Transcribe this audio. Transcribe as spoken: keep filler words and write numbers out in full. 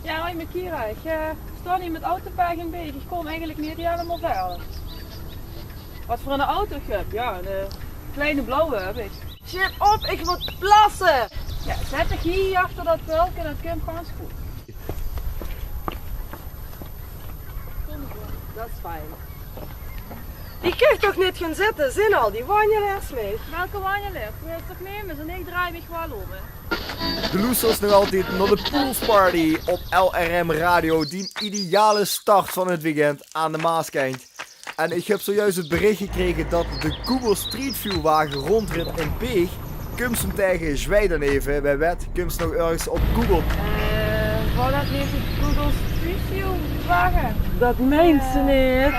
Ja, hoi, Makira. Ich eh, stoon hie mit Autopaag in Beeg. Ich kóm eigelik neet hielemaol wiejer. Waat veur ein auto höbs se? Ja, ein eh, kleine blauwe höb ich. Sjit op, ich mót plasse! Ja, zèt dich hie achter det pölke, det kump gans good. Det is fijn. Ich kóns toch neet gaon zitte, zeen al die wanjelaars mich. Welke wanjelaars? Doe wils toch neme, en ich draai mich waal óm, hè. De loesters nog altied nao de Poolsparty op L R M Radio, die ideale start van het weekend aan de Maaskantj. En ich höb zojuist het berich gekrege det de Google Street View wage róndjrit in Beeg. Kums se 'm taege, zjwij dan eve. Wae wet, kums se nog örges op Google. Eh, waor det neet de Google Street View wage? Det meins se neet.